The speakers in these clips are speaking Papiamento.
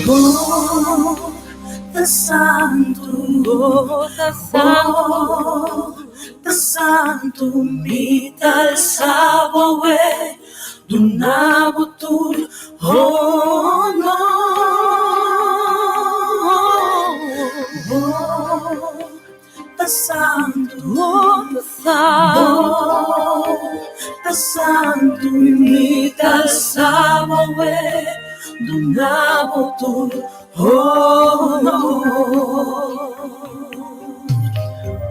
Bo ta santu, bo ta santu, ta santu, mi ta alsa bo awe, duna bo tur honor. Bo ta santu, bo ta santu, mi ta alsa bo awe, duna bo tur honor.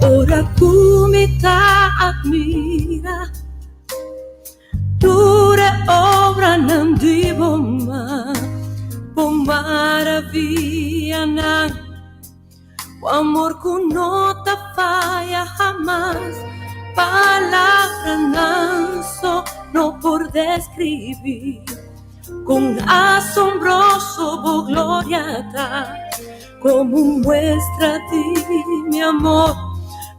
Ora ku mi ta admira tur e obranan di bo man, bo maravianan. Bo amor ku no ta faya hamas, palabranan so no por deskribí kon asombroso bo gloria ta. Komo muestra di mi amor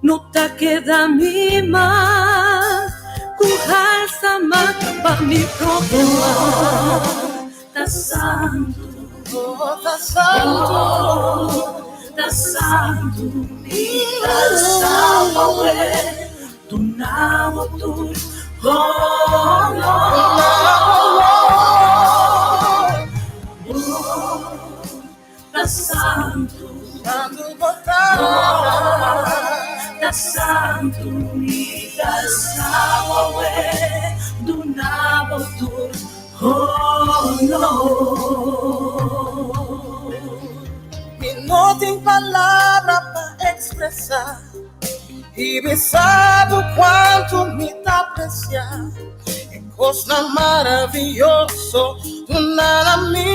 no ta keda mi mas ku halsa man pa mi propio man. Ta santu, oh ta santu, ta santu, mi ta alsa awe, duna bo tur honor. Bo ta santu, oh ta santu, mi ta alsa awe, duna bo tur Mi no tin palabra pa expresa y bisa bo cuanto mi ta aprecia e cosnan maravilloso duna na mi,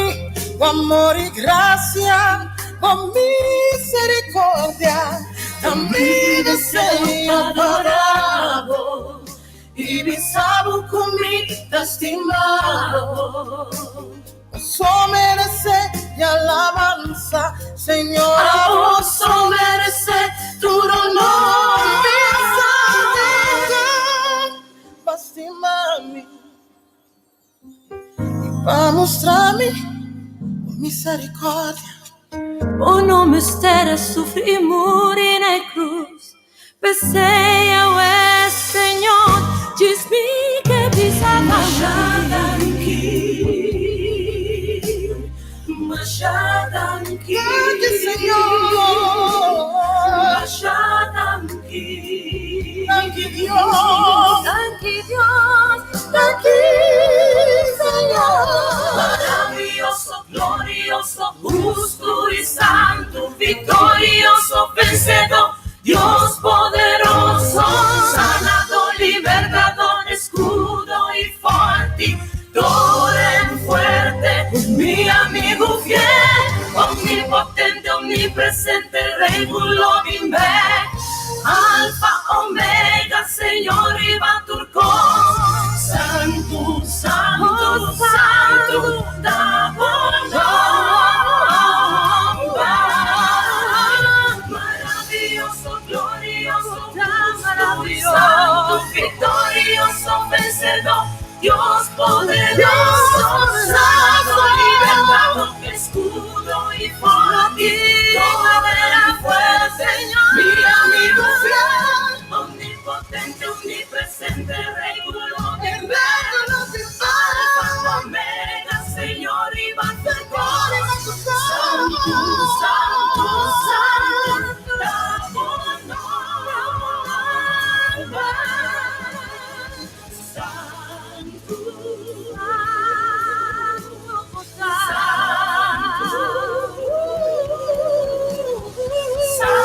bo amor y gracia, bo misericordia ta mi deseo pa bo. I bisa bo ku mi ta stima bo. Boso meresé mi alabansa, Señor. Abo so meresé tur honor. Mi santidad pa stima mi i pa mustra mi bo misericordia. Bo no mester a sufri i muri na e krus. P'esei awe, Señor, djis mi ke bisa masha danki, masha danki. Danki, Señor. Masha danki. Danki, Dios. Danki, Dios. Danki, Señor. Maravioso, glorioso, hustu i santu, viktorioso, vensedor, Dios poderoso, sanador, libertador, eskudo i fòrti, toren fuerte, mi amigu fiel, omnipotente, omnipresente, Rei ku lo bin bèk, Alfa, Omega, Señor riba tur kos, Santu, Santu, Santu ta bo nòmber. Maravioso, glorioso, justu i santu, viktorioso, vensedor, Dios poderoso, sanador, libertador, eskudo i fòrti, toren fuerte, mi amigu fiel, omnipotente, omnipresente, Rei ku lo bin bèk, Alfa, Omega, Señor riba tur kos, Santu, Santu, Santu, ta bo nòmber. Santu, Santu,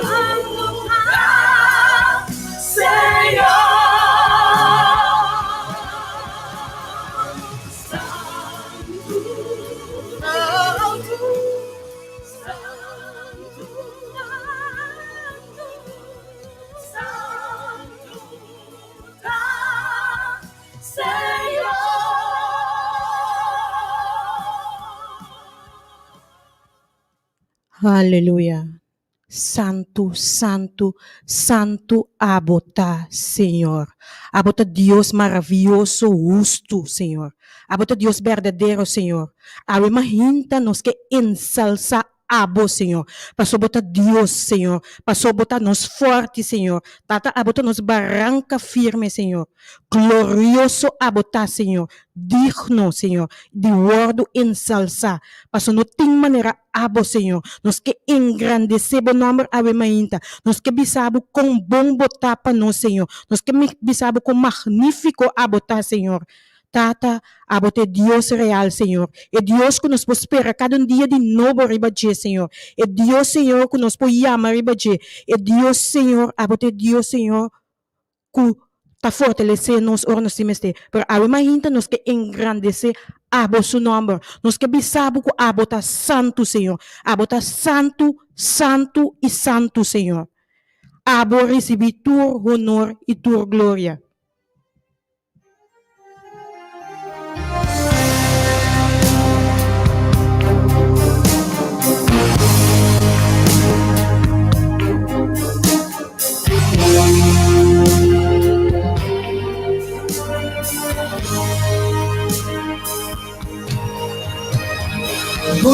Santu, ta Señor. Santu, Santu, Santu, ta Señor. Haleluya! Santu, santu, santu Abo ta, Señor. Abo ta Dios maravioso, hustu, Señor. Abo ta Dios berdadero, Señor. Awe mahinta nos ke ensalsá Abo, Señor, paso Bo ta Dios, Señor, paso Bo ta nos fòrti, Señor. Tata, Abo ta nos baranka firme, Señor. Glorioso Abo ta, Señor, digno, Señor, di wòrdu ensalsá, paso no tin manera Abo, Señor. Nos ke engrandesé Bo nòmber awe mainta. Nos ke bisa Bo kon bon Bo ta pa nos, Señor. Nos ke bisa Bo kon magnífiko Abo ta, Señor. Tata, Abo ta e Dios real, Señor. E Dios ku nos por spera kada un dia di nobo riba dje, Señor. E Dios, Señor, ku nos por yama riba dje. E Dios, Señor, Abo ta e Dios, Señor, ku ta fortalesé nos ora nos tin mester. Pero awe mainta nos ke engrandesé Abo su nòmber. Nos ke bisa Bo ku Abo ta santu, Señor. Abo ta santu, santu i santu, Señor. Abo risibí tur honor i tur gloria. Bo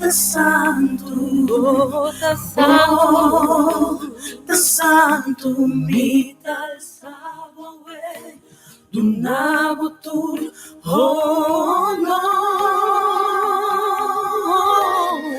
ta santu, bo ta santu, ta santu mi ta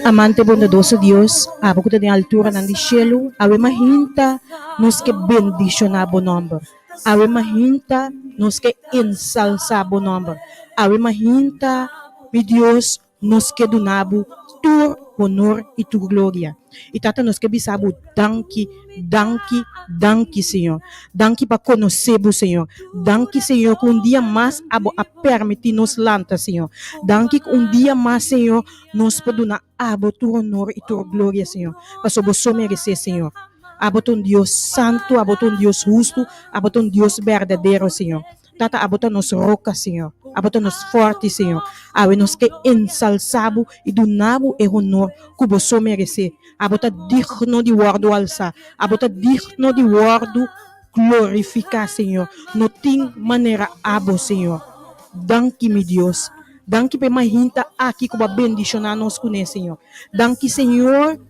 Amante bondadoso Dios, abo ku ta den alturanan di shelu, awe mahinta nos ke bendishoná bo nòmber. Awe mahinta nos ke ensalsá bo nòmber. Awe mahinta, mi Dios, Nos ke duna bo tur honor i tur gloria. I Tata nos ke bisa bo danki, danki, danki Señor. Danki pa konosé bo Señor. Danki Señor ku un dia mas abo a permití nos lanta Señor. Danki ku un dia mas Señor nos por duna abo tur honor i tur gloria Señor. Pasobra bo so meresé Señor. Abo ta un Dios santu, abo ta un Dios hustu, abo ta un Dios berdadero Señor. Tata, abo ta nos roka, Señor. Abo ta nos fòrti, Señor. Awe nos ke ensalsá bo i duna bo e honor ku bo so meresé. Abo ta digno di wòrdu alsá. Abo ta digno di wòrdu glorifiká, Señor. No tin manera abo, Señor. Danki, mi Dios. Danki pa e mahinta aki ku bo a bendishoná nos kuné, Señor. Danki, Señor,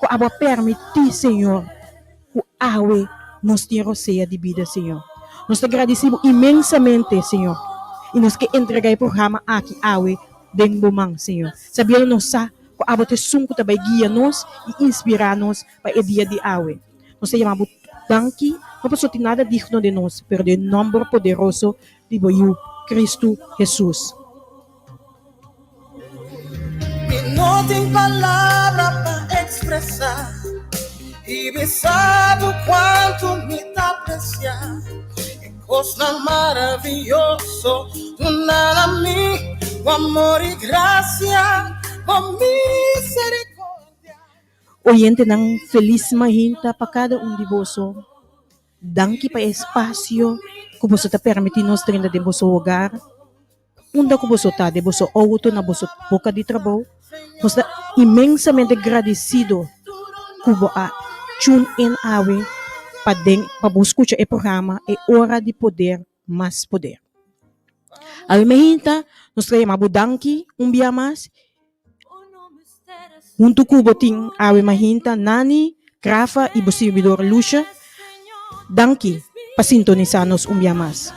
ku abo a permití, Señor. Ku awe nos tin rosea di bida, Señor. Nos ta gradisí Bo inmensamente, Señor, i nos ke entregá e programa aki awe den Bo man, Señor, sabiendo nos sa ku abo ta esun ku ta bai guia nos i inspirá nos pa e dia di awe. Nos ta yama Bo danki, no pasobra tin nada digno den nos, pero den nòmber poderoso di Bo Yu, Cristo Hesus. Mi no tin palabra pa expresa y bisa bo cuanto mi ta aprecia e cosnan maravilloso duna na mi bo amor y gracia, bo misericordia. Oyentenan felis mahinta pa kada un di boso. Danki pa e espasio ku boso ta permití nos drenta den boso hogar. Unda ku boso ta, den boso outo, na boso boka di trabou. Nos ta inmensamente gradisido ku bo a tune in awe pa den pa bo skucha e programa E Ora di Poder Mas Poder. Awe meinta nos ta yama bo danki un bia mas. Huntu ku bo tin awe mahinta Nani, Grafa i bo sirbidor Lucia. Danki pa sintonisá nos un bia mas.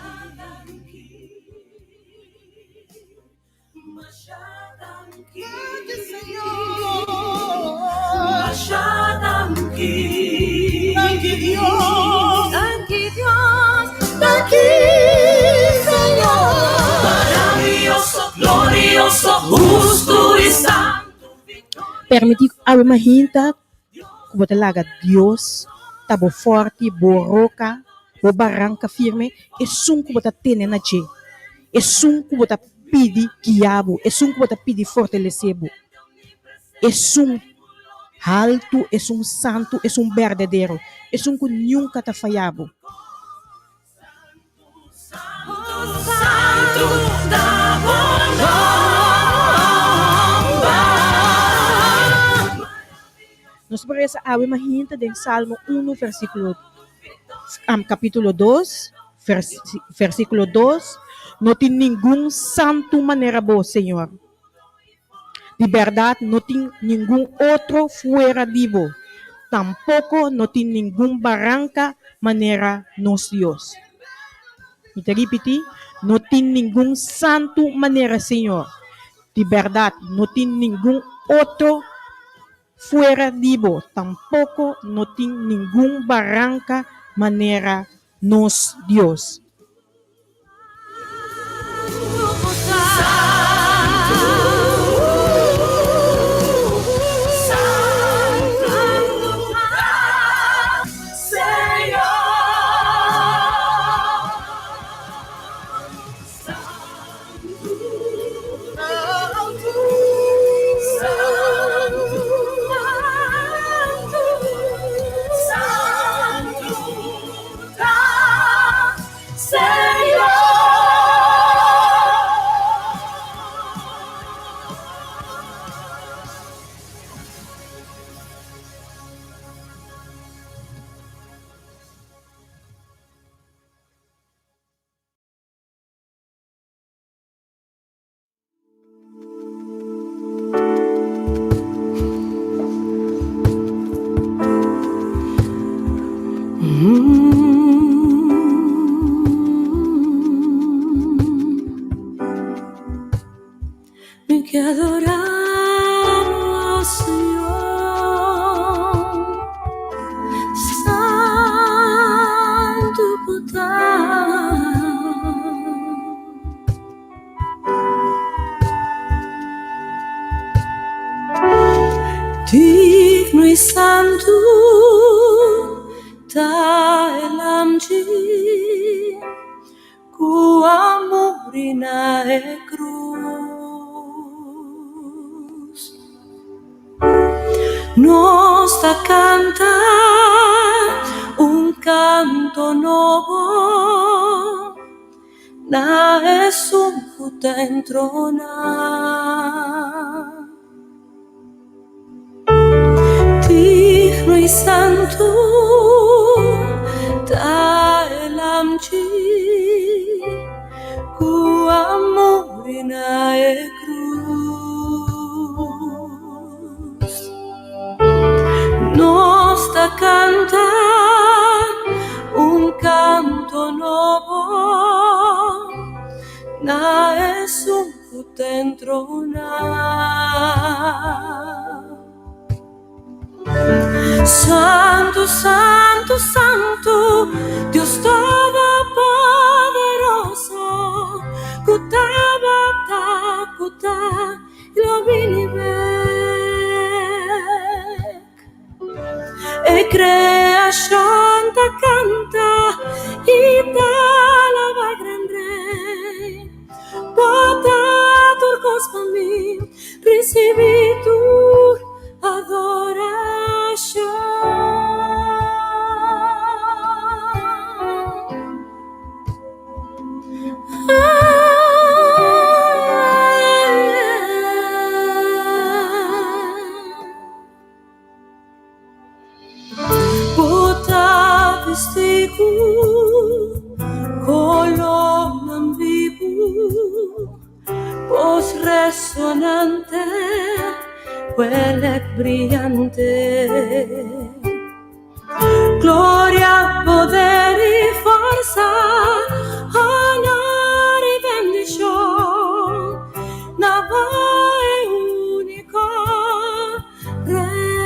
Permití ku awe mahinta ku bo ta laga Dios ta bo fòrti, bo roka, bo baranka firme, esun ku bo ta tene na dje, esun ku bo ta pidi guia bo, esun ku bo ta pidi fortalesé bo, esun haltu, esun santu, esun berdadero, esun ku nunka ta faya bo. Nos por resa awe mahinta den Salmo 1 versíkulo kapítulo 2 versíkulo 2, No tin ningun santu manera bo, Señor. Di bèrdat no tin ningun otro fuera di bo, tampoko no tin ningun baranka manera nos Dios. Mi ta ripití, no tin ningun santu manera Señor. Di bèrdat no tin ningun otro fuera di bo, tampoko no tin ningun baranka manera nos Dios. Mi ke adorá bo, Señor. Santu bo ta. Digno i santu ta e Lamchi ku a muri na e krus. Nos ta kanta un kanto nobo. Na esun ku ta entroná. Digno i santu ta e Lamchi ku a muri na e krus. Nos ta kanta un kanto nobo na esun ku ta entroná. Santu, santu, santu, Dios Todopoderoso, ku tabata, ku ta i lo bini bek. E kreashon ta kanta i ta alabá Gran Rei. Bo ta tur kos pa mi, risibí tur adorashon. Bo ta bisti ku kolónan bibu, bos resonante, welek briante. Gloria, poder i forsa, honor i bendishon na bo e úniko Rei.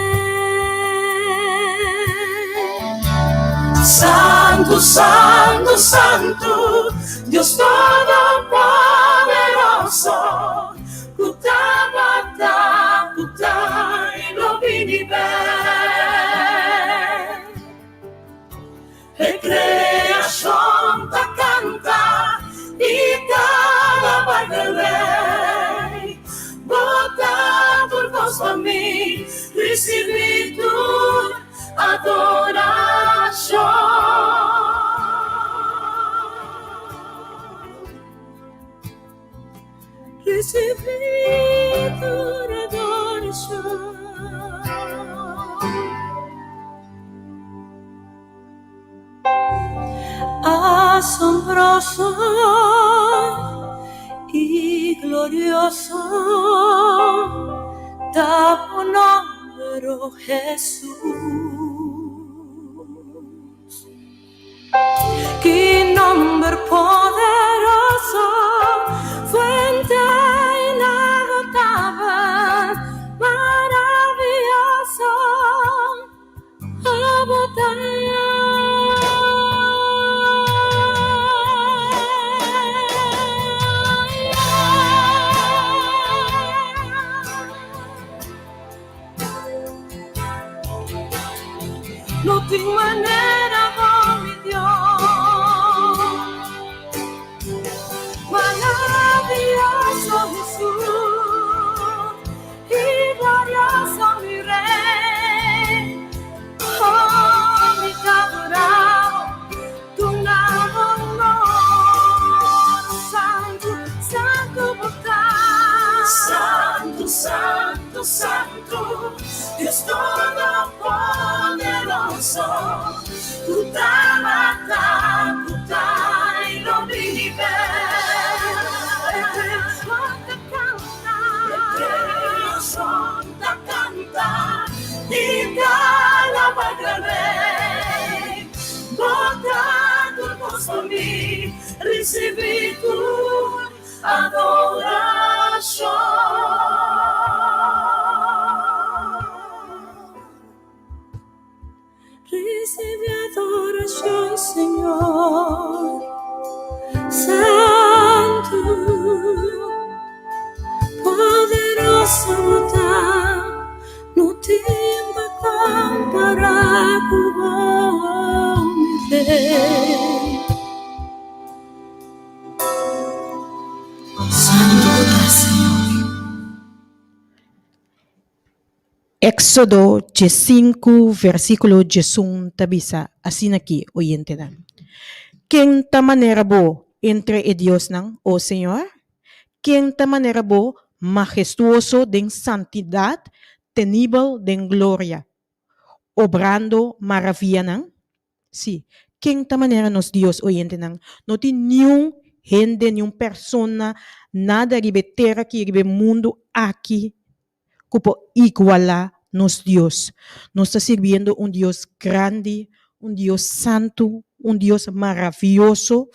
Santu, santu, santu, Dios Todopoderoso, ku tabata, ku ta i lo bini bèk. E kreashon ta kanta i ta alabá e Rei. Bo ta tur kos pa mi, risibí tur adorashon. Risibí tur adorashon. Asombroso i glorioso ta bo nomber, oh Hesus. Ki nomber poderoso, fuente inagotabel, maravioso abo ta. No tin manera bo, mi Dios. Maravioso Jesús y glorioso mi Rey. Oh, mi ta adorá bo, duna honor. Santu, santu bo ta. Santu, santu, santu, Dios Todopoderoso, ku tabata, ku ta i lo bini. E kreashon ta kanta. E kreashon ta kanta i ta alabá gran Rei. Bo ta tur kos pa mi, risibí tur adorashon. Risibí adorashon, Señor. Santu, poderoso bo ta, no tin pa kompará ku bo, mi Rei. Santu bo ta, Señor. Éxodo diesinku versíkulo 11 ta bisa asin'aki, Oyentenan, Ken ta manera bo entre e diosnan, o Señor? Ken ta manera bo, mahestuoso den santidat, tenibel den gloria, obrando maravianan? Sí, ken ta manera nos Dios, oyentenan? No tin niun hende, niun persona, nada riba e tera aki, riba e mundu aki, ku por igualá nos Dios. Nos ta sirbiendo un Dios grandi, un Dios santu, un Dios maravioso,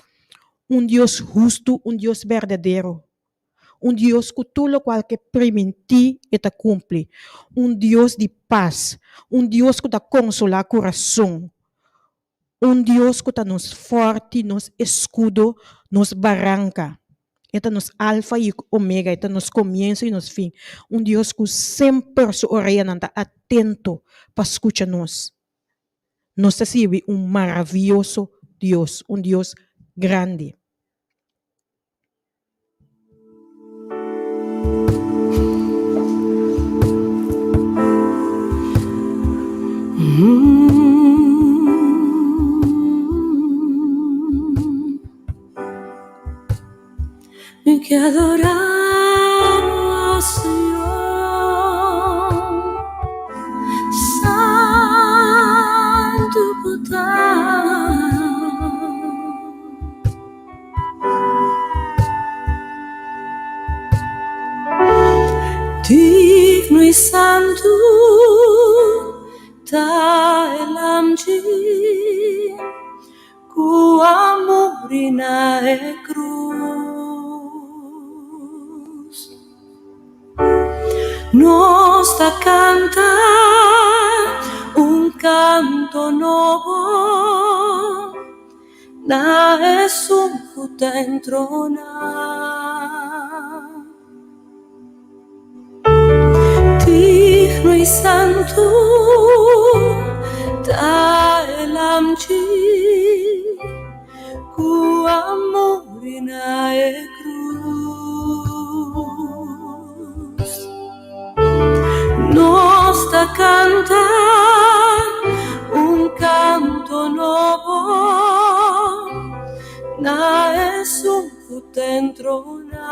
un Dios hustu, un Dios berdadero. Un Dios ku tur lokual ke primintí e ta kumpli. Un Dios di pas. Un Dios ku ta konsolá kurason. Un Dios ku ta nos fòrti, nos eskudo, nos baranka. E ta nos Alfa i Omega, e ta nos komienso i nos fin. Un Dios ku semper su oreanan ta atento pa skucha nos. Nos ta sirbi un maravioso Dios, un Dios grandi. Mi ke adorá bo, Señor. Santu bo ta. Digno i santu ta e Lamchi ku a muri na e krus. Nos ta kanta un kanto nobo. Na esun ku ta entroná. Digno i santu ta e Lamchi ku a muri na e krus. Nos ta kanta un kanto nobo na esun ku ta entroná.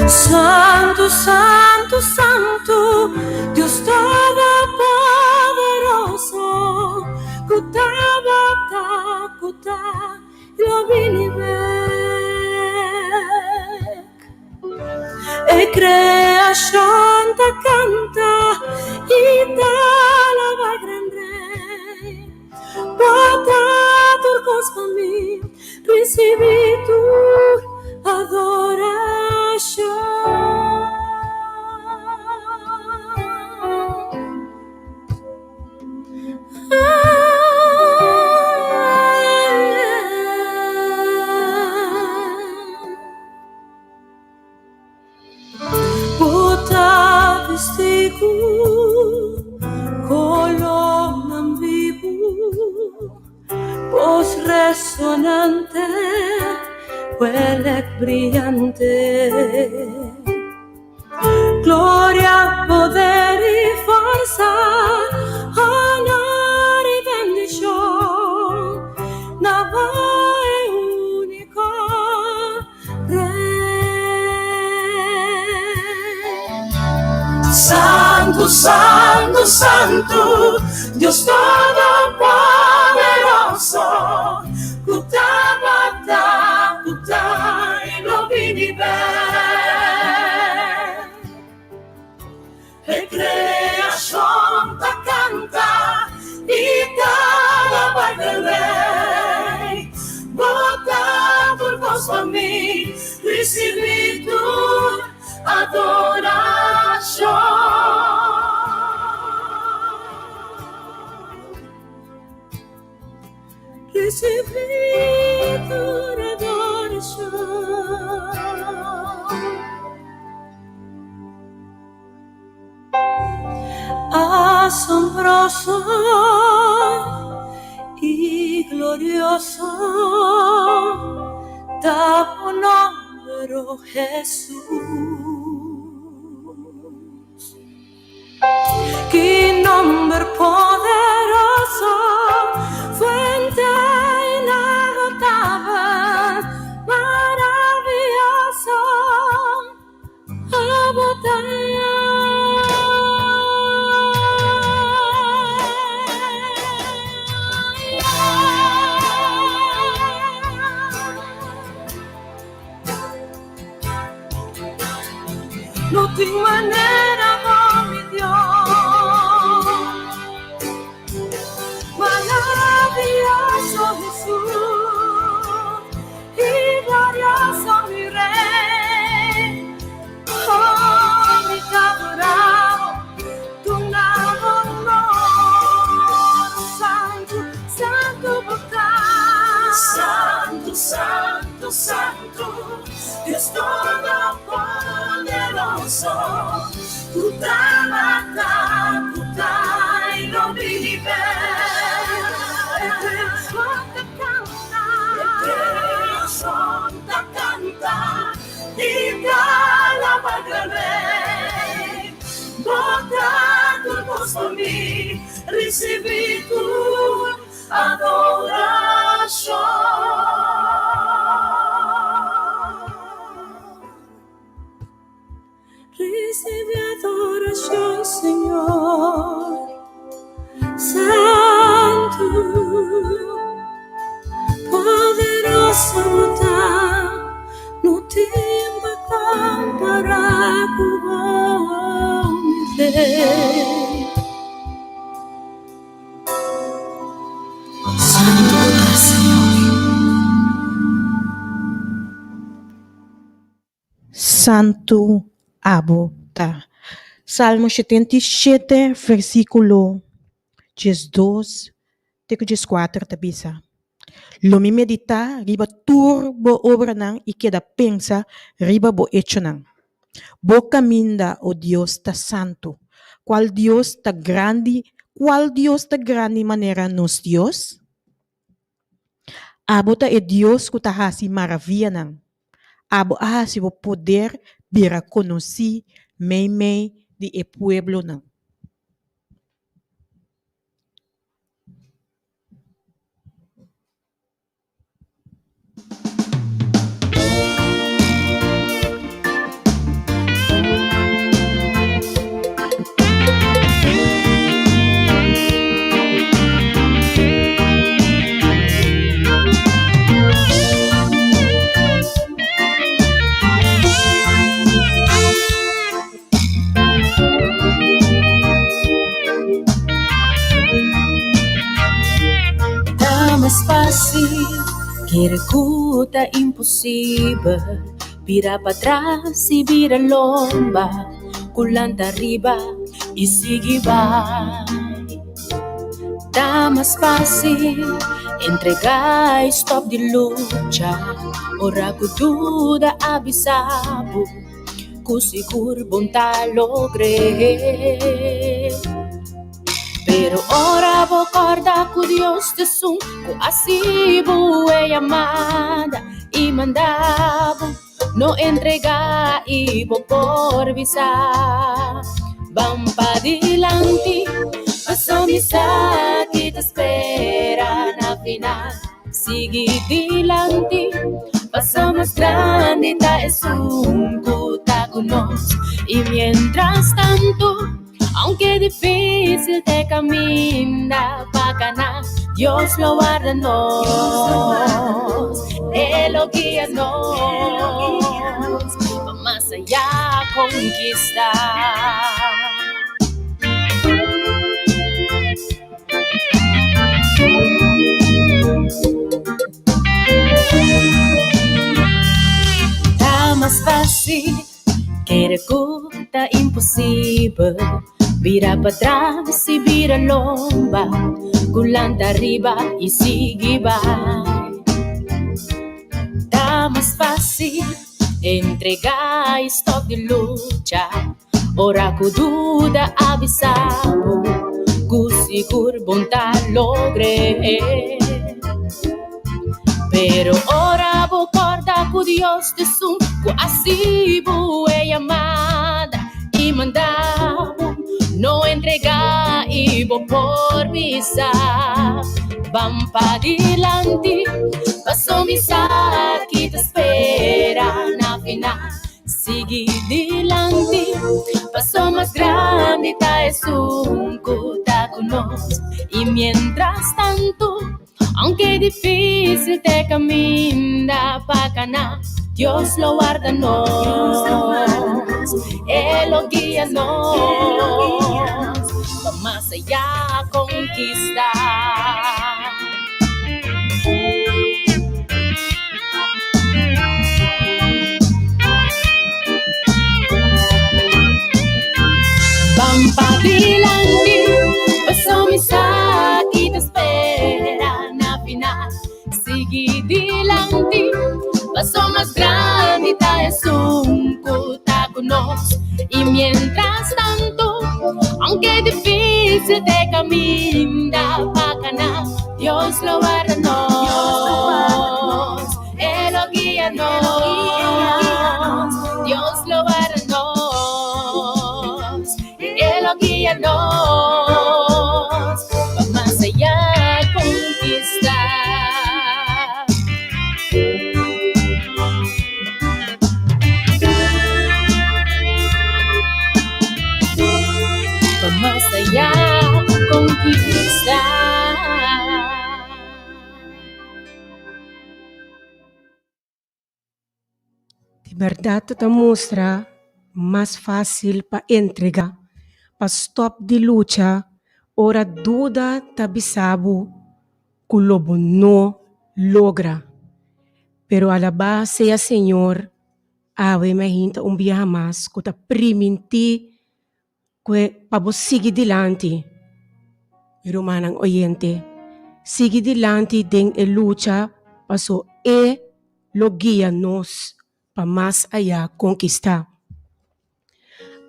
Santu, santu, santu, Dios Todopoderoso. Ku tabata, ku ta i lo bini bek. E kreashon ta kanta i ta alabá Gran Rei. Bo ta tur kos pa mi, risibí tur adorashon. Bo ta bisti ku kolónan bibu, bos resonante, welek briante. Gloria, poder i forsa, honor i bendishon na bo e úniko Rei. Santu, santu, santu, Dios Todopoderoso, ku tabata, ku ta i lo bini bèk. E kreashon ta kanta i ta alabá e Rei. Bo ta tur kos pa mi, risibí tur adorashon. Risibí tur adorashon. Asombroso i glorioso ta bo nomber, o Hesus. Ki nomber poderoso, fuente inagotabel, maravioso abo ta. No tin manera bo, mi Dios. Maravioso Jesús y glorioso mi Rey. Oh, mi ta adorabo, dunabo honor. Santu, santu bo ta. Santu, santu, santu, Dios Todopoderoso, ku tabata, ku ta i lo bini bèk. E kreashon ta kanta. E kreashon ta kanta i ta alabá Gran Rei. Bo ta tur kos pa mi, risibí tur Adorashon. Risibi adorashon, Señor. Santu, poderoso bo ta, no tin pa kompará ku bo, mi Rei. Santu bo ta, Señor. Santu abo ta. Salmo 77 versíkulo 12 te ku 14 ta bisa, Lo mi meditá riba tur bo obranan i keda pensa riba bo echonan. Bo kaminda, o Dios, ta santu. Kual Dios ta grandi, kual Dios ta grandi manera nos Dios? Abo ta e Dios ku ta hasi maravianan. Abo a hasi bo poder bira konosí meimei di e pueblonan. Kere ku ta imposibel bira patras i bira lomba ku lanta riba i sigui bai. Ta mas fásil entregá i stòp di lucha ora ku duda a bisa bo ku sigur bo n ta logr'é. Pero ora bo kòrda ku Dios ta esun ku a hasi bo e yamada i manda bo, no entregá i bo por bisa, Ban padilanti, paso mi sa ki ta spera na final. Sigui dilanti, paso mas grandi ta esun ku ta ku nos. I mientras tantu. Aunke difícil te caminda pa cana, Dios lo warda nos, E lo guia nos pa mas allá conquista. Ta mas fácil. Kere ku ta imposibel bira patras i bira lomba ku lanta riba i sigui bai. Ta mas fásil entregá i stòp di lucha ora ku duda a bisa bo ku sigur bo n ta logr'é. Pero ora bo kòrda ku Dios ta esun ku a hasi bo e yamada i manda bo, no entregá i bo por bisa, Ban padilanti, paso mi sa ki ta spera na final. Sigui dilanti, paso mas grandi ta esun ku ta ku nos. I mientras tantu. Aunke difícil te caminda pa cana, Dios lo warda nos, E lo guia nos pa mas allá conquista. Ban padilanti, paso mi sa ki ta spera na final. Sigui dilanti, paso mas grandi ta esun ku ta ku nos. I mientras tanto, aunke difícil te caminda pa cana, Dios lo warda nos, E lo guia nos. Dios lo warda nos, E lo guia nos pa mas allá conquista. Pa mas allá conquista. Di bèrdat ta mustra mas fásil pa entregá, pa stòp di lucha ora duda ta bisa bo ku lo bo no logra. Pero alabá sea Señor, awe mi a hinta un biaha mas ku ta primintí Ku e pa bo sigui dilanti, mi rumannan oyente, sigui dilanti den e lucha paso E lo guia nos pa mas ayá konkistá.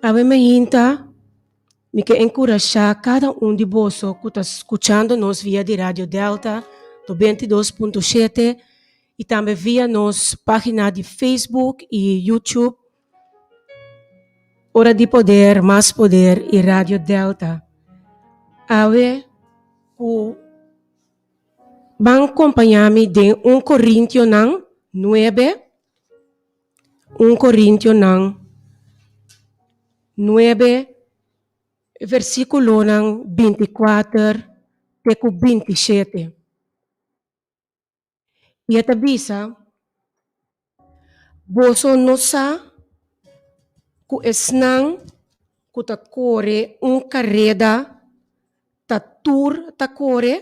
Awe mainta mi ke enkurashá kada un di boso ku ta skuchando nos via di Radio Delta 92.7 i tambe via nos página di Facebook i YouTube. Ora di poder, mas poder i Radio Delta. Awe ku ban kompañá mi den un Korintionan nuebe, un Korintionan nuebe, versíkulonan binti kuater te ku 27. I e ta bisa, Boso no sa ku esnan ku ta kore un kareda ta tur ta kore,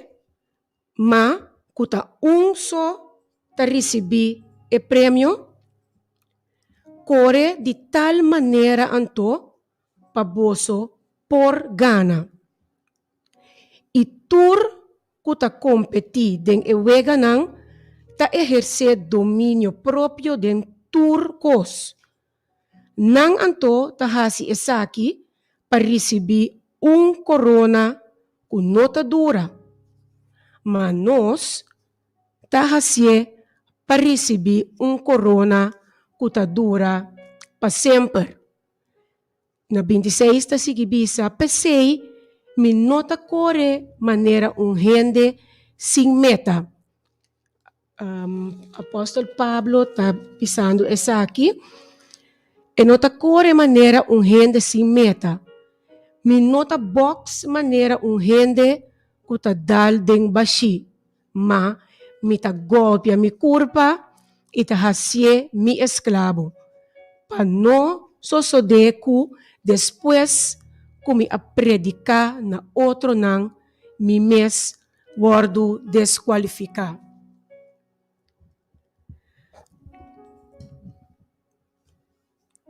ma ku ta un so ta risibí e premio? Kore di tal manera anto pa boso por gana. I tur ku ta kompetí den e weganan ta ehersé dominio propio den tur kos. Nan anto ta hasi esaki pa risibí un korona ku no ta dura, ma nos ta hasié pa risibí un korona ku ta dura pa semper. Na bintiseis ta sigui bisa, P'esei mi no ta kore manera un hende sin meta. Apòstel Pablo ta bisando esaki, E no ta kore manera un hende sin meta. Mi no ta bòks manera un hende ku ta dal den bashí, ma mi ta gòlpia mi kurpa i ta hasié mi esklabo, pa no sosodé ku despues ku mi a prediká na otronan, mi mes wòrdu deskualifiká.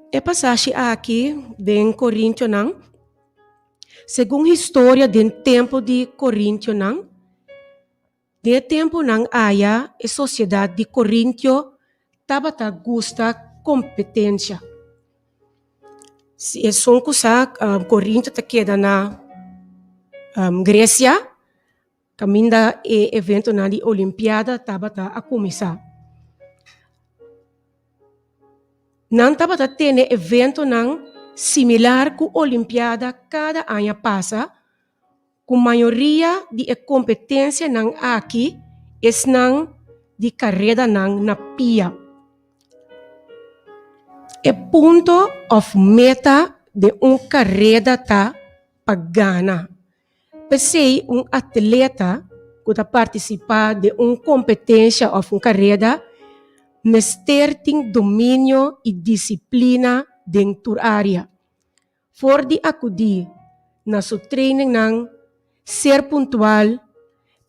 E pasashi aki den Korintionan, segun historia den tempu di Korintionan, den e tempunan aya e sosiedat di Korintio tabata gusta kompetensia. Si esun ku sa Korintio ta keda na Gresia, Kaminda e eventonan di Olimpiada tabata a kuminsá. Nan tabata tene eventonan similar ku Olimpiada kada aña pasa, ku mayoria di e kompetensianan aki esnan di karedanan na pia. E punto òf meta den un kareda ta pa gana. P'esei un atleta ku ta partisipá den un kompetensha òf un kareda mester tin dominio i disiplina den tur área. For di akudí na su trainingnan, ser puntual,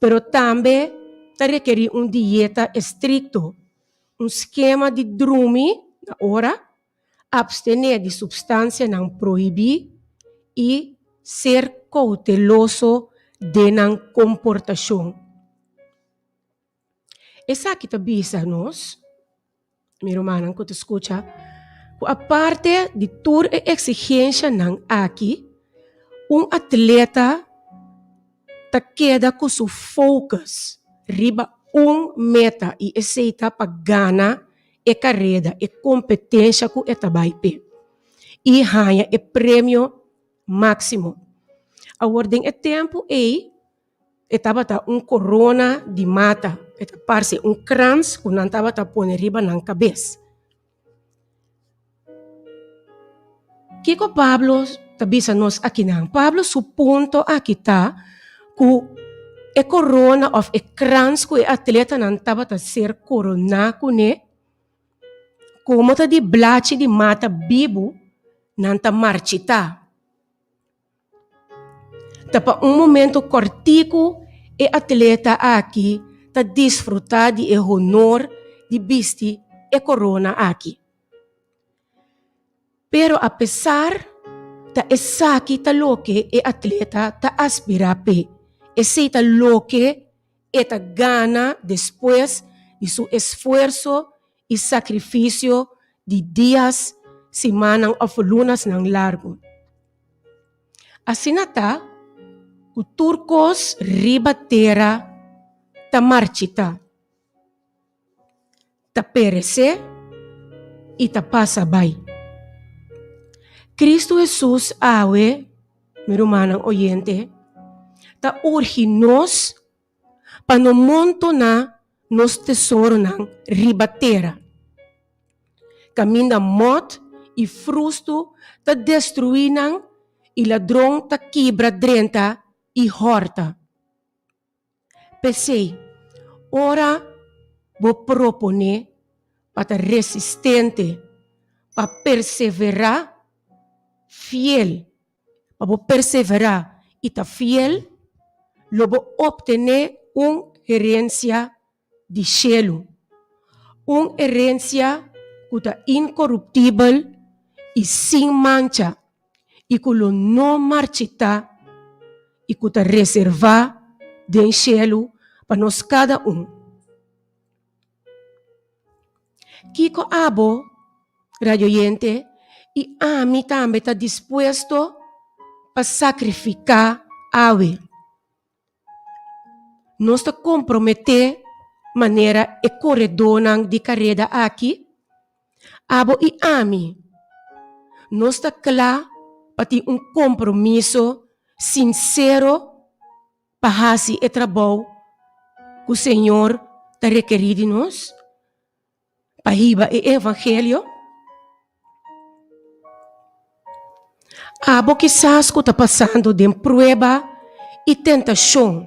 pero tambe ta rekerí un dieta estrikto, un skema di drumi na ora Abstené di supstansianan prohibí i ser kouteloso den nan komportashon. Esaki ta bisa nos, mi rumannan ku ta skucha, ku aparte di tur e eksigenshanan aki, un atleta ta keda ku su focus riba un meta i esei ta pa gana e kareda, e kompetensha ku e ta bai p'e i haña e premio máksimo. Awor den e tempu ei e tabata un korona di mata, e ta parse un krans ku nan tabata pone riba nan kabes. Kiko Pablo ta bisa nos akinan? Pablo su punto aki ta ku e korona òf e krans ku e atletanan tabata ser koroná kuné, komo ta di blachi di mata bibu, nan ta marchitá. Ta pa un momento kòrtiku e atleta aki ta disfrutá di e honor di bisti e korona aki. Pero apesar ta esaki ta loke e atleta ta aspirá p'e, esei ta loke e ta gana despues di su esfuerso i sakrifisio di dias, simannan òf lunasnan largu. Asina ta ku tur kos riba tera ta marchitá, ta peresé i ta pasa bai. Kristu Hesus awe, mi rumannan oyente, ta urgi nos pa no montoná nos tesoronan riba tera, kaminda mòt i frustu ta destruí nan i ladron ta kibra drenta i hòrta. P'esei, ora bo proponé pa ta resistente, pa perseverá fiel, Pa bo perseverá i ta fiel, lo bo optené un herensia di shelu. Un herensia ku ta inkoruptibel i sin mancha i ku lo no marchitá i ku ta reservá den shelu pa nos kada un. Kiko abo, radioyente, i ami tambe ta dispuesto pa sakrifiká awe? Nos ta komprometé manera e koredónan di kareda aki? Abo i ami, nos ta kla pa tin un kompromiso sinsero pa hasi e trabou ku Señor ta rekerí di nos? Pa hiba e evangelio? Abo kisas ku ta pasando den prueba i tentashon,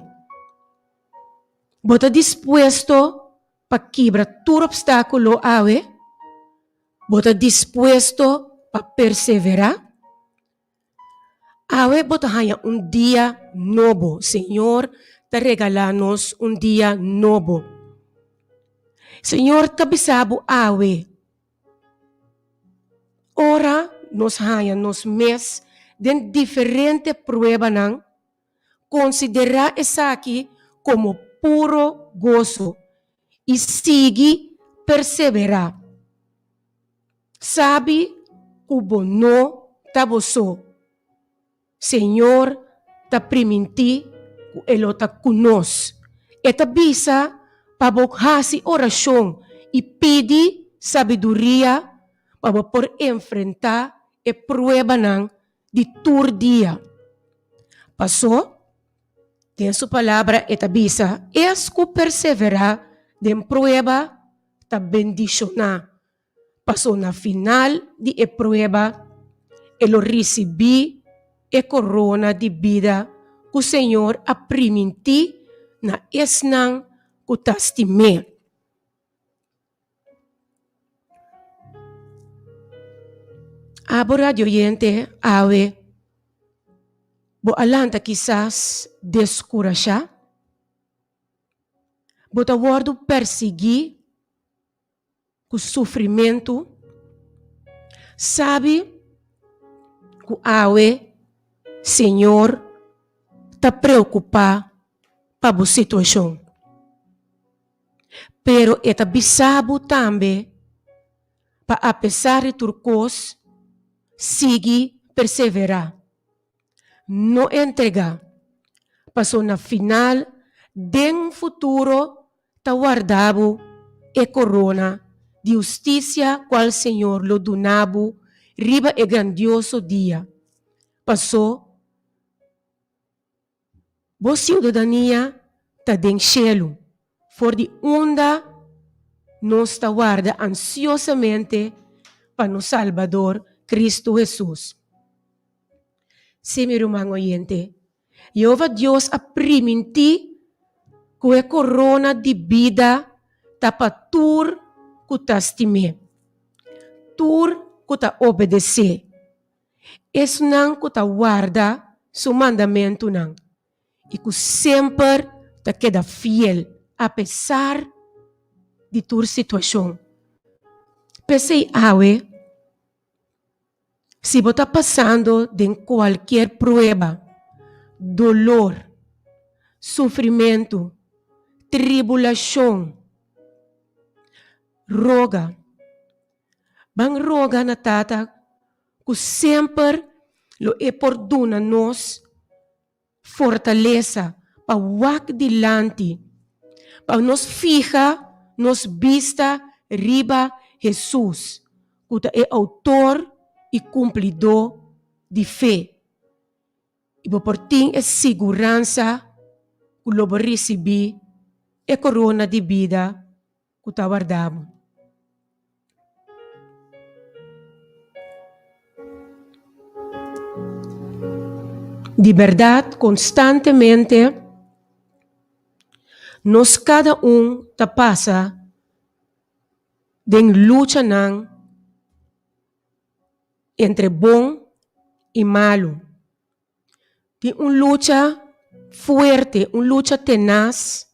bo ta dispuesto pa kibra tur opstákulo awe? Bo ta dispuesto pa perseverá? Awe bo ta haña un dia nobo. Señor ta regalá nos un dia nobo. Señor ta bisa bo awe, ora nos haña nos mes den diferente pruebanan, konsiderá esaki komo puro goso i sigui perseverá. Sabi ku bo no ta bo so. Señor ta primintí ku e lo ta ku nos. E ta bisa pa bo hasi orashon i pidi sabiduria pa bo por enfrentá e pruebanan di tur dia. Pasó, den su Palabra e ta bisa, Es ku perseverá den prueba ta bendishoná, pasó na final di e prueba e lo risibí e korona di bida ku Señor a primintí na esnan ku ta stim'é. Abo radioyente awe bo a lanta kisas deskurashá? Bo ta wòrdu persiguí ku sufrimentu? Sabi ku awe Señor ta preokupá pa bo situashon. Pero e ta bisa bo tambe pa apesar di tur kos, sigui perseverá. No entregá, pasobra na final den un futuro ta warda bo e korona di hustisia kual Señor lo duna bo riba e grandioso dia. Pasó Bo siudadania ta den shelu, for di unda nos ta warda ansiosamente pa nos Salbador, Kristu Hesus. Sí, mi ruman oyente, Yehova Dios a primintí ku e korona di bida ta pa tur ku ta stim'é, tur ku ta obedes'é. Esnan ku ta warda su mandamentunan i ku semper ta keda fiel apesar di tur situashon. P'esei awe, si bo ta pasando den kualkier prueba, dolor, sufrimentu, tribulashon, roga. Ban roga na Tata ku semper lo e por duna nos fortalesa pa wak dilanti, pa nos fiha nos bista riba Hesus, ku ta e outor i kumplidó di fe. I bo por tin e siguransa ku lo bo risibí e korona di bida ku ta warda bo. Di bèrdat konstantemente nos kada un ta pasa den luchanan entre bon i malu. Tin un lucha fuerte, un lucha tenas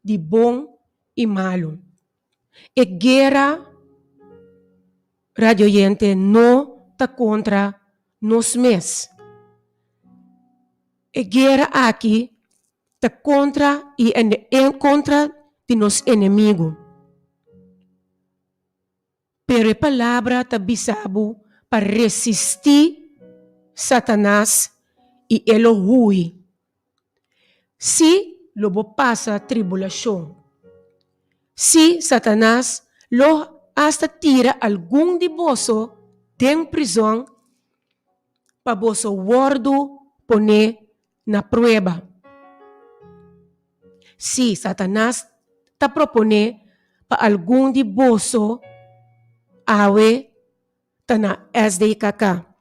di bon i malu. E guera, radio oyente, no ta kontra nos mes. E guera aki ta kontra i en kontra di nos enemigu. Pero e Palabra ta bisa bo pa resistí Satanas i e lo hui. Sí, lo bo pasa tribulashon. Sí, Satanas lo asta tira algun di boso den prizòn pa boso wòrdu poné na prueba. Sí, Satanas ta proponé pa algun di boso awe ta na SDKK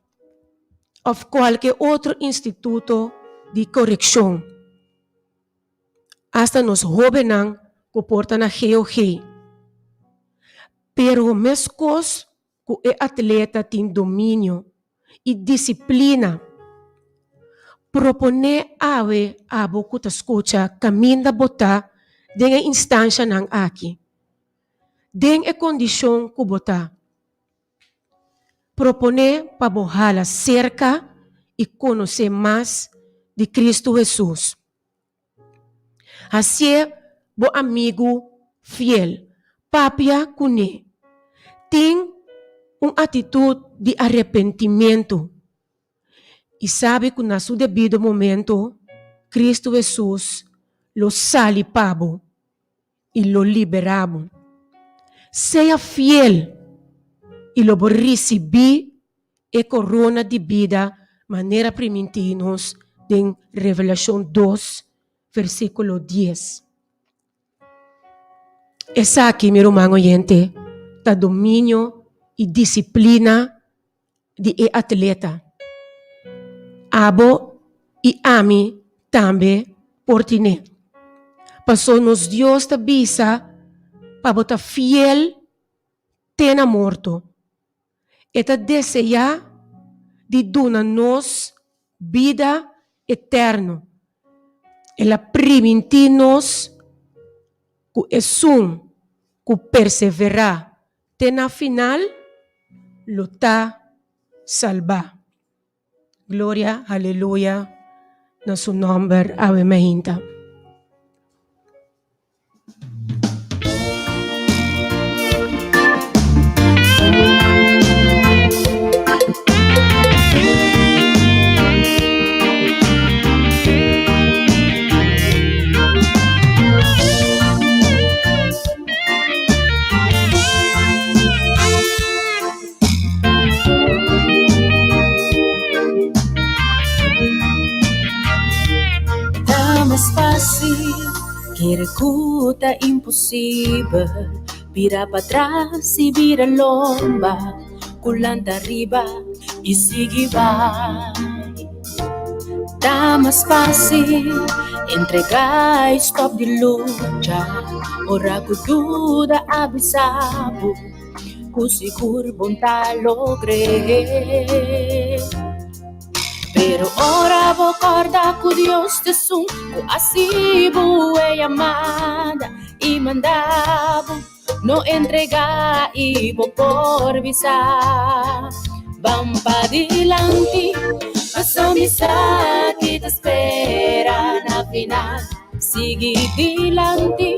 òf kualke otro instituto di korekshon. Asta nos hóbennan ku por ta na GOG. Pero meskos ku e atleta tin dominio i disiplina. Proponé awe abo ku ta skucha kaminda bo ta den e instanshanan aki, den e kondishon ku bo ta. Proponé pa bo hala serka i konosé mas di Kristu Hesus. Hasié bo amigu fiel. Papia kuné. Tin un atitut di arepentimentu i sabi ku na su debido momento Kristu Hesus lo sali pa bo i lo liberá bo. Sea fiel i lo bo risibí e korona di bida manera primintí nos den Revelashon dos, versíkulo dies. Esaki, mi ruman oyente, ta dominio i disiplina di e atleta. Abo i ami tambe por tine. Paso nos Dios ta bisa pa bo ta fiel te na morto. E ta deseá di duna nos bida eterno. El a primintí nos ku esun ku perseverá te na final lo ta salbá. Gloria, aleluya na su nòmber. Awe mainta. Ta mas fácil kere ku ta imposibel Bira patras i bira lomba Ku lanta riba i sigui bai Ta mas fácil entregá i stòp di lucha Ora ku duda a bisa bo Ku sigur bon ta logr'é. Pero ora bo kòrda ku Dios ta esun ku a hasi bo e yamada i manda bo, no entregá i bo por bisa, Ban padilanti, paso mi sa ki ta spera na final. Sigui dilanti,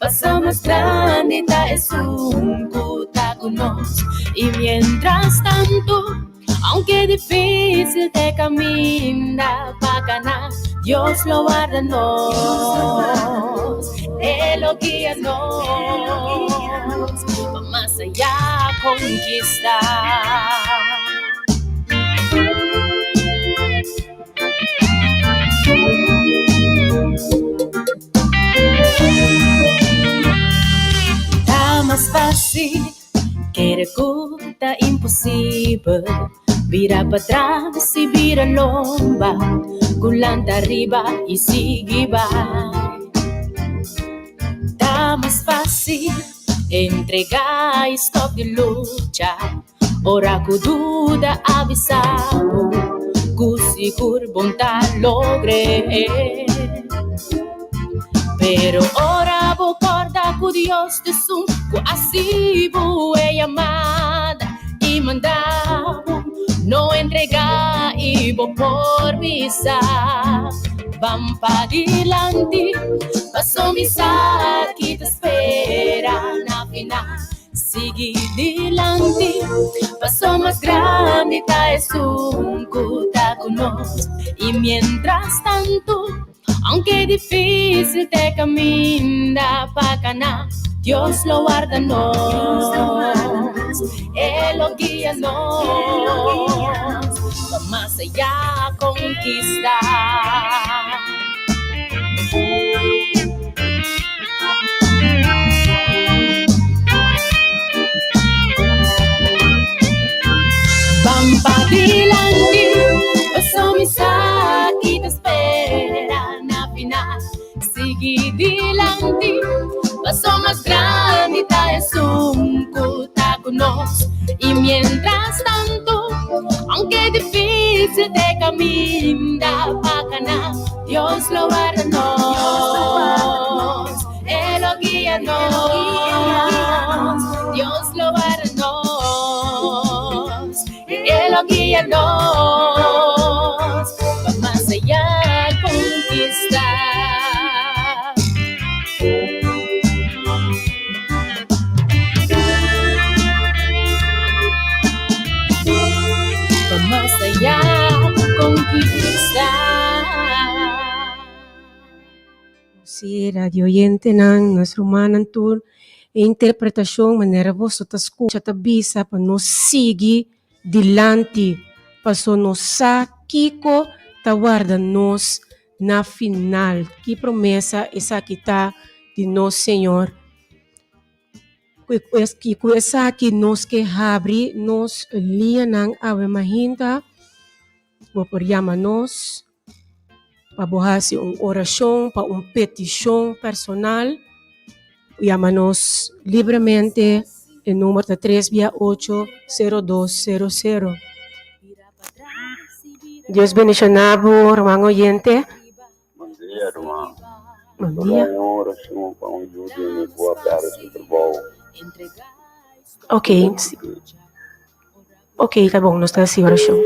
paso mas grandi ta esun ku ta ku nos. I mientras tantu. Aunke difícil te caminda pa gana, Dios lo warda nos, E lo guia nos pa mas allá conquista. Ta mas fácil. Kere ku ta imposibel Bira patras i bira lomba Ku lanta riba i sigui bai Ta mas fásil entregá i stòp di lucha Ora ku duda a bisa bo Ku sigur bon ta logr'é Pero ora bo kòrda ku Dios ta esun. Ku hasi bo e yamada i manda bo no entrega i bo por bisa Ban padilanti paso mi sa ki ta spera na final Sigui dilanti paso mas grandi ta esun ku ta ku nos I mientras tantu Aunke difícil te caminda pa cana, Dios lo warda nos, E lo guia nos pa mas allá conquista. Ban padilanti, paso mi sa ki ta spera na final. Sigui dilanti, paso mas grandi ta esun ku ta ku nos. I mientras tanto, aunke difícil te caminda pa cana, Dios lo warda nos, E lo guia nos. Dios lo warda nos, E lo guia nos pa mas allá conquista. Pa mas allá conquista. Sí, radio oyentenan, nos rumannan tur, e interpretashon manera boso ta skucha ta bisa pa nos sigui dilanti, paso nos sa kiko ta warda nos na final. Ki promesa esaki ta di nos Señor. I ku esaki nos ke habri nos liñanan awe mahinta, bo por yama nos pa bo hasi un orashon, pa un petishon personal, yama nos libremente, e number ta tres bia ocho, sero dos, sero sero. Dios bendiciona bo ruman oyente. Bon dia ruman. Bon dia. Por un oracion pa un yu di mi cu a perde su trabou. Ok, ok ta bon nos ta haci oracion.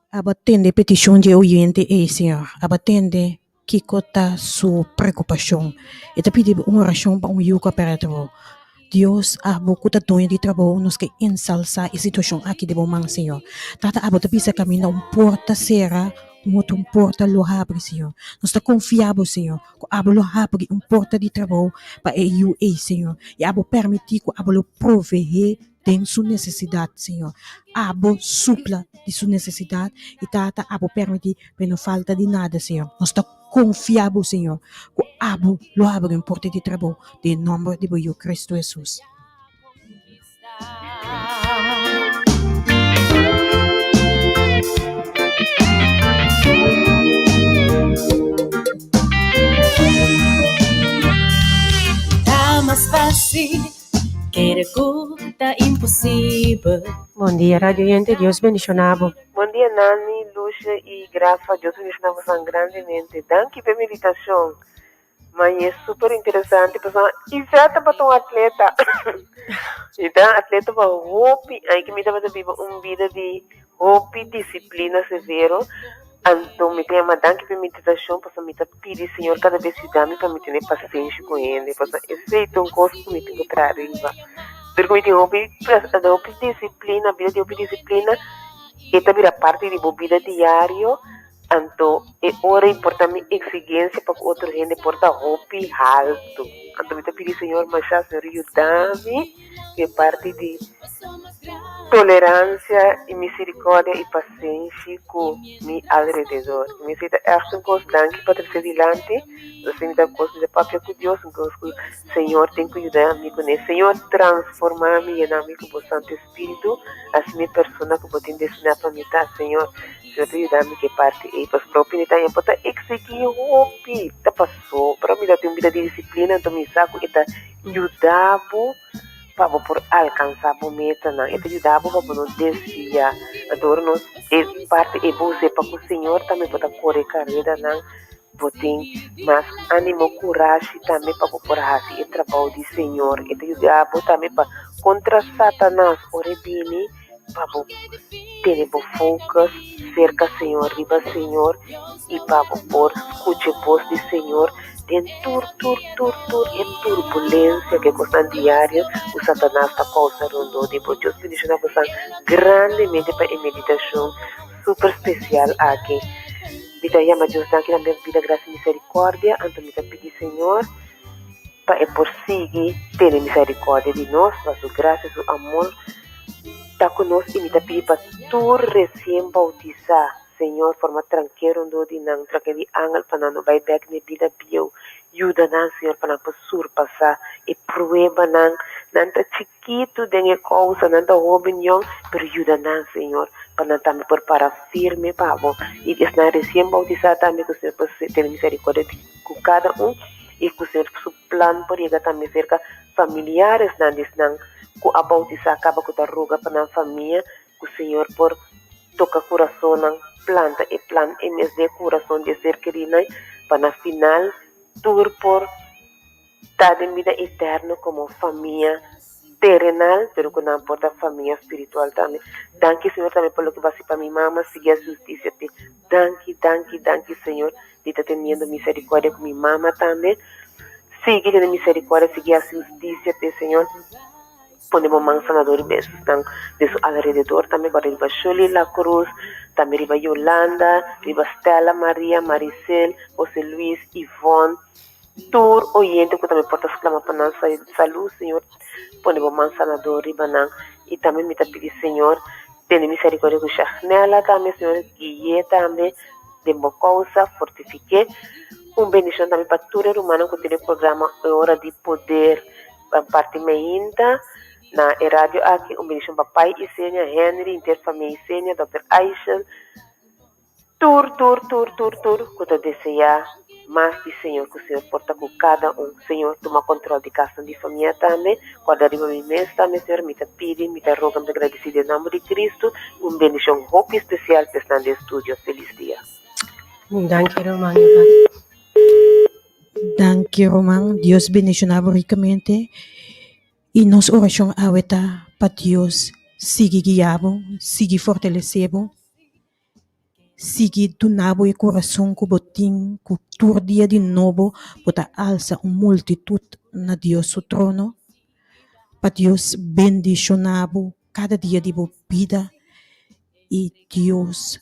Abo tende peticion di e oyente ey, Señor. Abo tende kico ta su preocupacion. E ta pidi un oracion pa un yu cu a perde trabou. Dios, abo cu ta doño di trabou, nos ke ensalsa e situacion aki den bo man, Señor. Tata, abo ta bisa caminda un porta cera, un otro un porta lo habri, Señor. Nos ta confia bo, Señor, cu abo lo habri un porta di trabou pa e yu ey, Señor. Y abo permiti cu abo lo provee den su necesidad, Señor. Abo supla di su necesidad y Tata abo permiti pa e no falta di nada, Señor. Nos ta confia bo, Señor, cu abo lo habri un porta di trabou den nomber di bo Yu Cristo Jesus. Ta mas fácil kere ku ta imposibel. Bon dia radio oyente Dios bendiciona bo. Bon dia Nani, Lucia y Grafa, Dios bendiciona bosan grandemente. Danki p'e meditacion. Mañe super interesante pasobra Ivette tabata un atleta. E ta atleta pa hopi aña que mi tabata biba un bida di hopi disciplina severo. Anto mi ta yama danki pa e meditacion pasobra mi ta pidi Señor cada bes yuda mi pa mi tene pasenshi cu hende pasobra esey ta un cos cu mi tin cu traha riba. Dor cu mi tin hopi hopi disciplina, bida di hopi disciplina e ta bira parti di bo bida diario. Anto e ora ei por ta mi eksigensia pa ku otro hende por ta hopi haltu. Anto mi ta pidi Señor masha, Señor yuda mi ku e parti di toleransia i miserikordia i pasenshi ku mi alrededor. Mi esei ta ègt un kos danki pa trese dilanti. Esei mi ta kos mi ta papia ku Dios, un kos ku Señor tin ku yuda mi kuné. Señor transforma mi, yena mi ku bo Santu Espíritu, hasi mi e persona ku bo tin destiná pa mi ta, Señor. Señor ta yuda mi ku e parti ei, pasobra hopi di taña bo ta eksigí hopi, ta pasobra mi ta tin un bida di disiplina, anto mi sa ku e ta yuda bo pa bo por alkansá bo metanan, e ta yuda bo pa bo no desviá. Anto ora nos e parti e bo sepa ku Señor tambe bo ta kore karedanan, bo tin mas ánimo, kurashi tambe pa bo por hasi e trabou di Señor. E ta yuda bo tambe pa kontra Satanas ora e bini pa bo tene bo focus serka Señor, riba Señor i pa bo por skucha e bos di Señor den tur tur tur tur e turbulensia ku e kosnan diario ku Satanas ta kousa rondó di bo. Dios bendishona bosan grandemente pa e meditashon super spesial aki. Mi ta yama Dios danki na mi bida grasia i miserikordia, anto mi ta pidi Señor pa e por sigui tene miserikordia di nos, pa su grasia, su amor ta ku nos i mi ta pidi pa tur resien boutisá, Señor forma tranke rondó di nan, tranke di angel pa nan no bai bek n'e bida bieu, yuda nan Señor pa nan por surpasá e pruebanan, nan ta chikitu den e kousa, nan ta hoben yòn, pero yuda nan Señor pa nan tambe por para firme pa bo i esnan resien boutisá tambe ku Señor por tene miserikordia di ku kada un i ku Señor su plan por yega tambe serka familiaresnan di esnan ku a boutisá kaba ku ta roga pa nan famia ku Señor por toka kurasonnan, planta e plan e mes den e kurason di e ser kerinan pa na final tur por ta den bida eterno komo famia terenal pero ku nan por ta famia spiritual tambe. Danki Señor tambe pa loke bo hasi pa mi mama, sigui hasi hustisia p'e. Danki, danki, danki Señor di ta teniendo misericordia ku mi mama tambe. Sigui tene misericordia, sigui hasi hustisia p'e Señor. Pone bo man sanador riba esusnan den su alrededor tambe ku riba Shirley La Cruz, tambe riba Yolanda, riba Stella Maria, Maricel, Jose Luis, Ivonne, tur oyente ku tambe por ta sklama pa nan salud, Señor pone bo man sanador riba nan i tambe mi ta pidi Señor tene misericordia ku Shagnella tambe Señor gui'e tambe den bo kousa fortifik'e un bendishon tambe pa tur e rumannan ku tene programa e ora di poder. Pa parti meinta na e radio aki un bendicion pa Pai Isenia, Henry, inter famia Isenia, Dòkter Aishel, tur tur tur tur tur cu ta desea mas di Señor cu Señor por ta cu cada un. Señor tuma control di casnan di famia tambe, corda riba mi mes tambe Señor, mi ta pidi, mi ta roga, mi ta gradeci den nomber di Cristo, un bendicion hopi especial pa esnan den studio. Feliz dia. Danki ruman Eva. Danki ruman, Dios bendiciona bo ricamente y nos oracion awe ta pa Dios sigui guia bo, sigui fortalece bo, sigui duna bo e curason cu bo tin cu tur dia di nobo bo ta alsa un multitud na Dios su trono, pa Dios bendiciona bo cada dia di bo bida y Dios.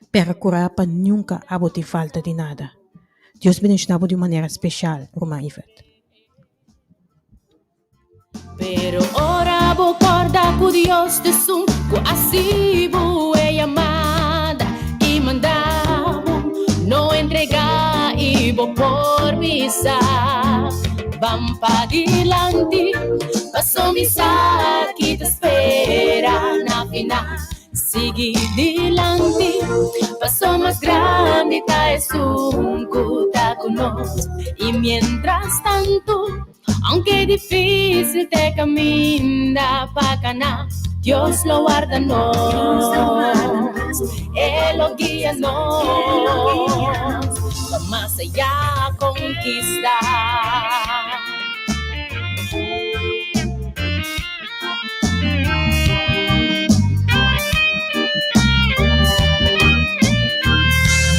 Percurá pa nunca abo tin falta di nada. Dios bendiciona bo di un manera special, ruman Yvette. Pero ora bo corda cu Dios ta esun cu haci bo e yamada y manda bo, no entrega y bo por bisa, Ban padilanti, paso mi sa ki ta spera na final. Sigui dilanti, paso mas grandi ta esun ku ta ku nos. I mientras tantu, aunke difísil t'e kaminda pa kana, Dios lo warda nos, E lo guia nos pa mas ayá konkistá.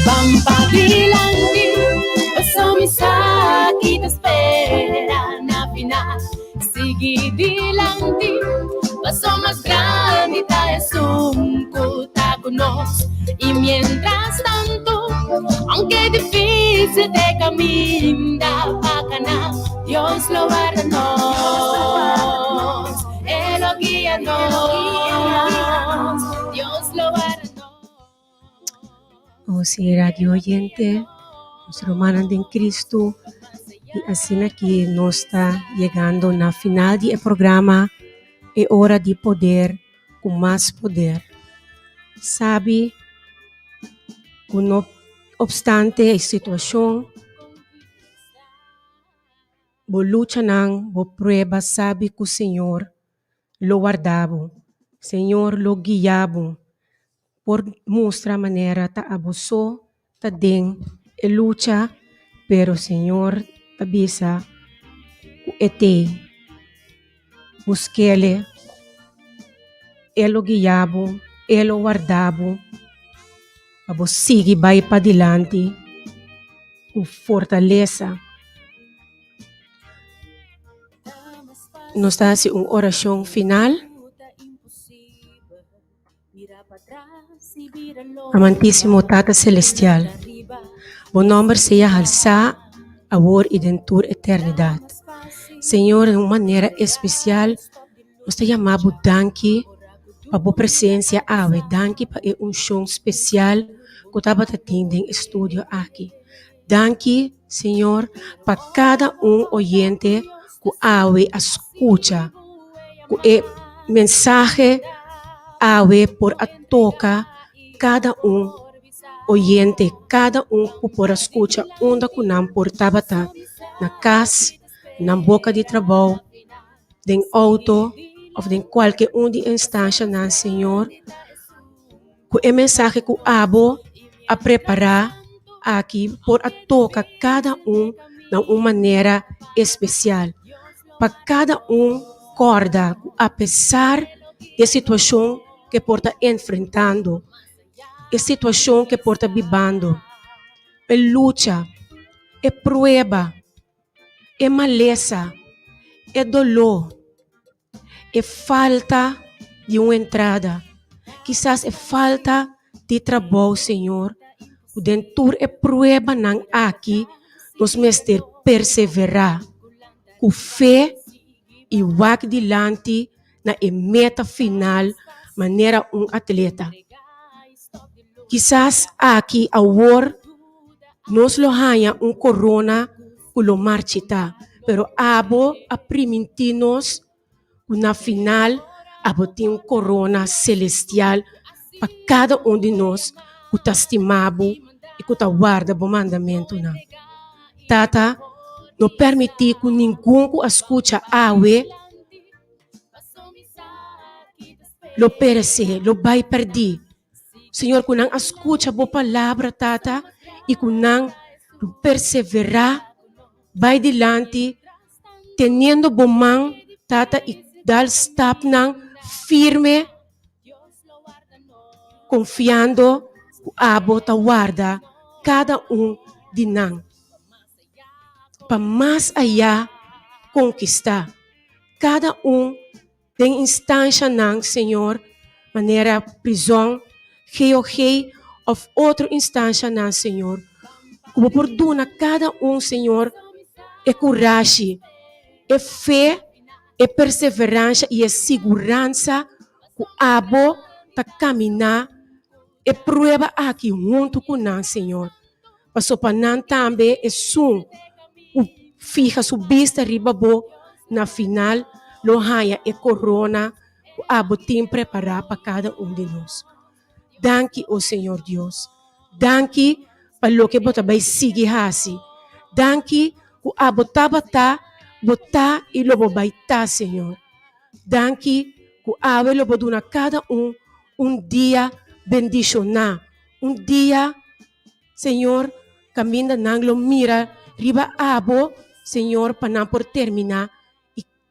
Ban padilanti, paso mi sa ki ta spera na final. Sigui dilanti, paso mas grandi ta esun ku ta ku nos. I mientras tanto, aunke difícil t'e kaminda pa kana, Dios lo warda nos, E lo guia nos, Dios lo warda nos. Oh sí, radio oyente, nos rumannan den Cristo, y asina ki nos ta yegando na final di e programa E Ora di Poder ku Mas Poder. Sabi ku no obstante e situacion, Bo luchanan, bo prueba sabi ku Señor lo warda bo. Señor lo guia bo. Por mustra manera ta abo so ta den e lucha, pero Señor ta bisa ku e t'ei. Busk'Ele, E lo guia bo, E lo warda bo pa bo sigui bai padilanti ku fortalesa. Nos ta hasi un orashon final. Amantísimo Tata Selestial, Bo nòmber sea halsá awor i den tur eternidat. Señor, den un manera espesial nos ta yama Bo danki pa Bo presensia awe, danki pa e unshon spesial ku tabata tin den e studio aki. Danki, Señor, pa kada un oyente ku awe a skucha ku e mensahe awe por a toka kada un oyente, kada un ku por a skucha unda ku nan por tabata, na kas, nan boka di trabou, den outo òf den kualke un di e instanshanan, Señor. Ku e mensahe ku abo a prepará aki por a toka kada un na un manera espesial. Pa kada un kòrda ku apesar di e situashon ku e por ta enfrentando, e situashon ku e por ta bibando, e lucha, e prueba, e malesa, e doló, E falta di un entrada, kisas e falta di trabou, Señor, ku den tur e pruebanan aki nos mester perseverá ku fe i wak dilanti na e meta final manera un atleta. Kisas aki awor nos lo haña un korona ku lo marchitá, pero abo a primintí nos ku na final abo tin un korona selestial pa kada un di nos ku ta stima bo i ku ta warda bo mandamentunan. Tata, no permití ku ningun ku a skucha awe lo peresé, lo bai pèrdí. Señor, ku nan a skucha bo palabra, Tata, i ku nan lo perseverá bai dilanti, teniendo bo man, Tata, i dal stapnan firme, konfiando ku abo ta warda kada un di nan pa mas ayá konkistá kada un. Den instanshanan, Señor, manera prizòn, GOG òf otro instanshanan, Señor, ku Bo por duna kada un, Señor, e kurashi, e fe, e perseveransha i e siguransa ku Abo ta kaminá e prueba aki huntu ku nan, Señor. Paso pa nan tambe esun ku fiha su bista riba bo na final lo haña e korona ku abo tin prepará pa kada un di nos. Danki, o Señor Dios. Danki pa loke bo ta bai sigui hasi. Danki ku abo tabata, bo ta i lo bo bai ta, Señor. Danki ku awe lo bo duna kada un un dia bendishoná, un dia Señor, caminda nan lo mira riba abo, Señor, pa nan por termina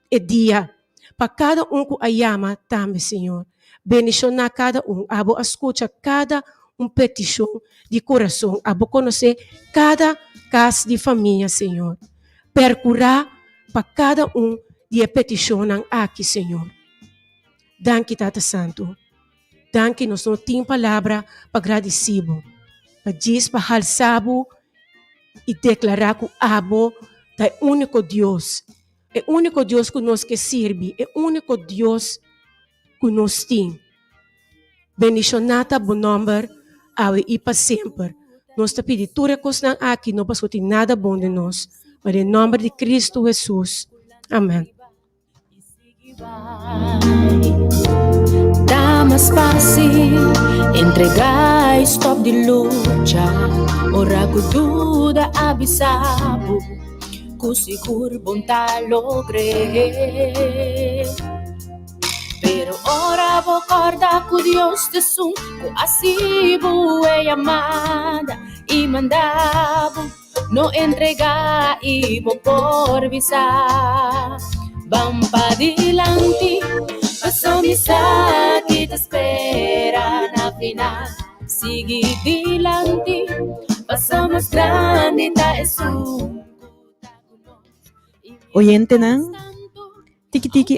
e dia. Pa cada un cu a yama tambe, Señor. Bendiciona cada un. Abo a scucha cada un peticion di curason. Abo conoce cada cas di famia, Señor. Percura pa cada un di e peticionnan aki, Señor. Danki, Tata Santo. Danki nos no tin palabra pa gradisí bo, pa djis pa halsa bo i deklará ku abo ta e úniko Dios, e úniko Dios ku nos ke sirbi, e úniko Dios ku nos tin. Bendishoná ta bo nòmber awe i pa semper. Nos ta pidi tur e kosnan aki no pasobra tin nada bon den nos, ma den nòmber di Kristu Hesus. Amèn. Ta mas fácil entregá i stòp di lucha ora ku duda a bisa bo ku sigur bo ta logr'é. Pero ora bo kòrda ku Dios ta esun ku a hasi bo e yamada i manda bo, no entregá i bo por bisa, Ban padilanti, paso mi sa ki ta spera na final. Sigui dilanti, paso mas grandi ta esun ku ta ku nos. Oyentenan, tiki tiki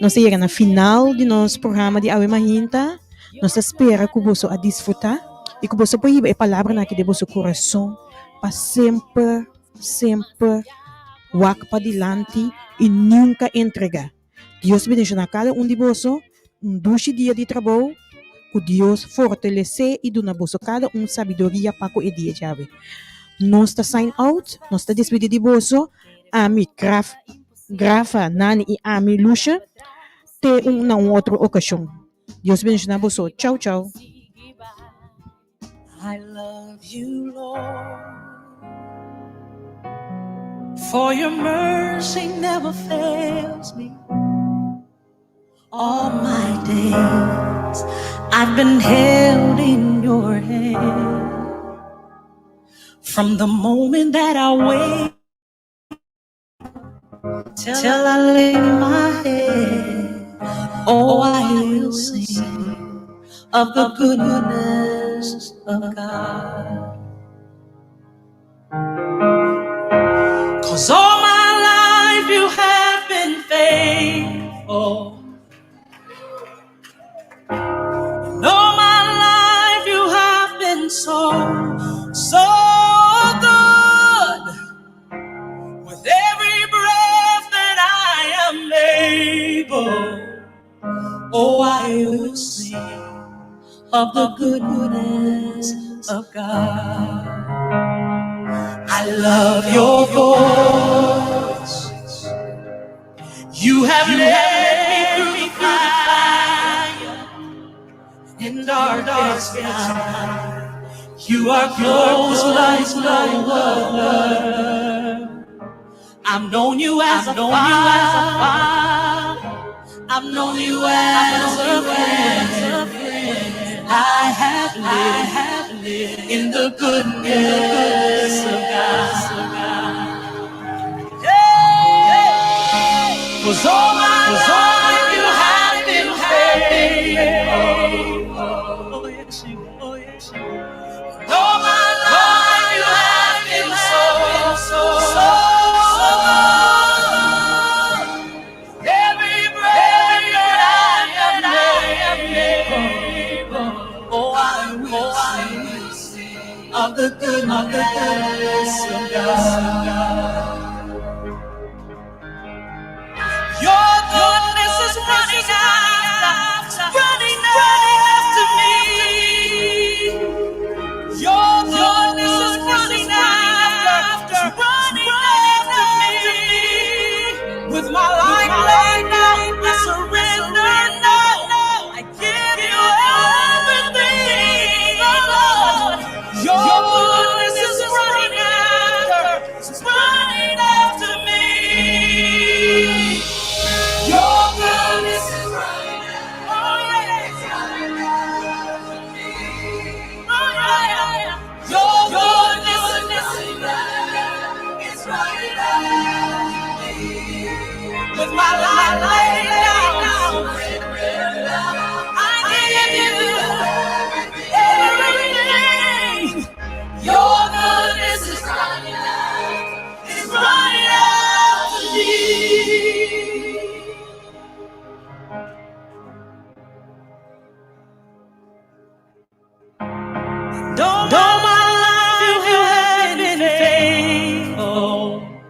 nos a yega na final di nos programa di Awe Mahinta. Nos ta spera ku boso a disfrutá i ku boso por hiba e palabranan aki den boso kurason pa semper, semper wak padilanti i nunka entregá. Dios bendishoná kada un di boso. Un dushi dia di trabou. Ku Dios fortalesé i duna boso kada un sabiduria pa ku e dia djawe. Nos ta sign out, nos ta despidi di boso. Ami, Graf, Grafa, Nani i ami, Lucia, te un na un otro okashon. Dios bendishoná boso. Chau chau. I love you, Lord. For your mercy never fails me. All my days I've been held in your hand. From the moment that I wake till I lay my head, oh, I will sing of the goodness of God. 'Cause all my life you have been faithful. And all my life you have been so, so good. With every breath that I am able, oh, I will sing of the goodness of God. I love your voice. You have led me through the fire in darkest night. You are close like no other. I've known you as a father. I've known you as a friend. I have lived in the goodness of God. Yeah. 'Cause all my life you have been faithful. Oh, yes, you, oh, yes, you. All my life you have been so, so, so good. Every breath that I am able, oh, I will sing of the goodness of God.